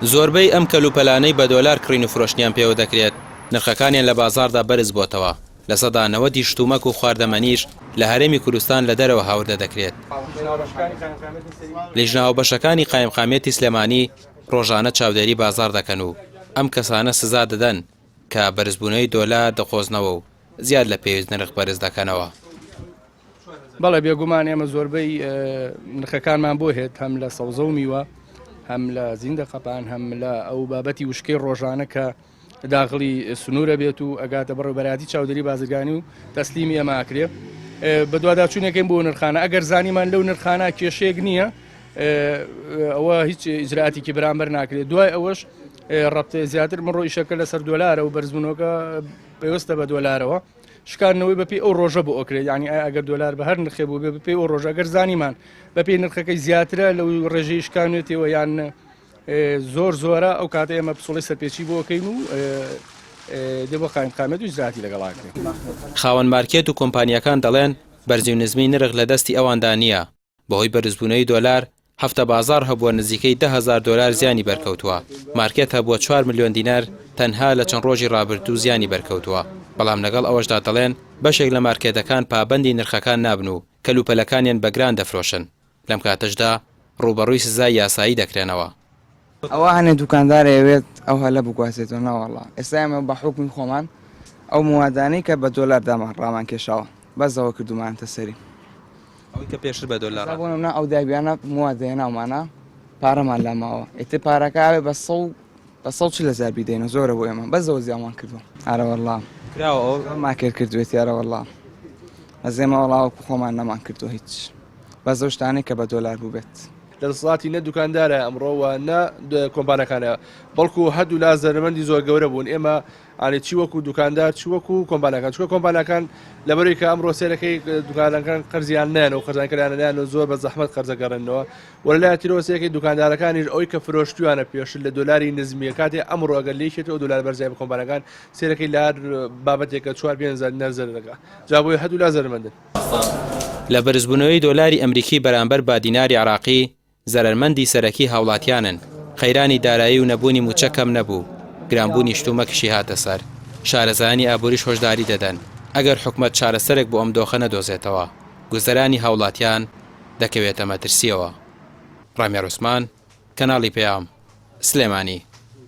زۆربەی ئەم کەلوپەلانەی بە دۆلار کڕین و فرۆشتنیان پێوە دەکرێت، نرخەکانیان لە بازاڕدا بەرزبۆتەوە، نەوەدی شتومەک و خواردەمەنیش لە هەرێمی کوردستان لە دەرەوە هاوردە دەکرێت. لیژنە هاوبەشەکانی قایمقامیەتی سلێمانی ڕۆژانە چاودێری بازاڕ دەکەن و ئەم کەسانە سزا دەدەن کە بەرزبوونەوەی دۆلار دەقۆزنەوە و زیاد لە پێویست نرخ بەرز دەکەنەوە. بەڵێ بێگومان ئێمە زۆربەی نرخەکانمان بۆ هێت هەم لە سەوزە و میوە هەم لە زیندە قەپان هەم لە ئەو بابەتی وشکەی ڕۆژانە کە داخلی سنوورە بێت و ئەگاتە بەڕێوبەرایەتی چاودێری بازرگانی و تەسلیمی ئێمە ئەکرێ بەدواداچوونەکەین بۆ نرخانە ئەگەر زانیمان لەو نرخانە کێشەیەک نییە ئەوە هیچ ئیجراتێکی بەرامبەر ناکرێت دوای ئەوەش ڕەبتێ زیاتر من ڕۆیشەکە لەسەر دۆلارە و بەرزبوونەوەکە پەیوەستە بە دۆلارەوە شکاندنەوەی بەپێی ئەو ڕۆژە بۆ ئەکرێت یعنی ئایا ئەگەر دۆلار بە هەر نرخێ بوو بێ بەپێی ئەو ڕۆژە ئەگەر زانیمان بەپێی نرخەکەی زیاترە لەو ڕێژەی شکانێتەوە یان زۆر زۆرە ئەو کاتە ئێمە پسوڵی سەرپێچی بۆ ئەکەین و دێ بۆ قایمقامیەت و ئیجرائاتی لەگەڵ ئەکرێت. خاوەن مارکێت و کۆمپانیاکان دەڵێن، بەرزی و نزمی نرخ لە دەستی ئەواندا نییە، بەهۆی بەرزبوونەوەی دۆلار، هەفتە بازاڕ هەبووە نزیکەی 10,000 دۆلار زیانی بەرکەوتووە، مارکێت هەبووە چوار ملیۆن دینار تەنها لە چەند ڕۆژی ڕابردوو زیانی بەرکەوتووە، بەڵام لەگەڵ ئەوەشدا دەڵێن، بەشێک لە مارکێتەکان پابەندی نرخەکان نابن و کەلوپەلەکانیان بە گران دەفرۆشن. لەم کاتەشدا ڕووبەڕووی سزای یاسایی دەکرێنەوە. ئەوە هەنێ دوکاندار ئەیەوێت ئەو هەلە بگوازێتەوە نەوەڵا ئێستا ئێمە بە حوکمی خۆمان ئەو موادانەی کە بە دۆلار دامان ڕامان کێشاوە بەس ئەوە کردومانەتە سەری. ئەوەی کە پێشتر بە دۆلار بۆ نمونە ئەو دابیانە مواد هێناومانە پارەمان لا ماوە ئیتر پارەکە ئەوێ بە سەو بە 140 هەزار بیدەینەوە زۆرە بۆ ئێمە بەس ئەوە زیامان کردووە ئارەوەڵا کراوە ئەو ماکێت کردوێتی ئارەوەڵا بەس ئێمە وەڵا وەکو خۆمان نەمان کردووە هیچ. بەس ئەو شتانەی کە بە دۆلار بووبێت. لە دەسەڵاتی نە دوکاندارە ئەمڕۆ و نە کۆمپانەکانە بەڵکو هەردوولا زەرەرمەندی زۆر گەورە بوون ئێمە ئاێ چی وەکو دوکاندار چ وەکو کۆمپانەکان چکە کۆمپانەکان لەبەرەی کە ئەمڕۆ سێرەکەی دوکانەکان قەرزیان نیان و قەرزانکەیان نیان و زۆر بە زەحمەت قەرزەگەڕێنەوە وە لە تیرۆسێکی دوکاندارەکانیش ئەوی کە فرۆشتویانە پێشتر لە دۆلاری نزمیە کاتێ ئەمڕۆ ئەگەر لێکێتەوە دۆلار بەرزای بە کۆمپانەکان سێرەکەی لار بابەتێکە 4 5 نەرزەر دەکا جا بۆیە هەردوولا زەرمەندن. لە بەرزبوونەوەی دۆلاری ئەمریکی بەرامبەر بە دیناری عێراقی، زەرەرمەندی سەرەکی هاوڵاتیانن، قەیرانی دارایی و نەبوونی مووچە کەم نەبوو، گرانبوونی شتومەکیشی هاتە سەر، شارەزایانی ئابووریش هۆشداری دەدەن، ئەگەر حکومەت چارەسەرێک بۆ ئەم دۆخە نەدۆزێتەوە، گوزەرانی هاوڵاتیان دەکەوێتە مەترسییەوە. ڕامیار عوسمان، کەناڵی پەیام، سلێمانی.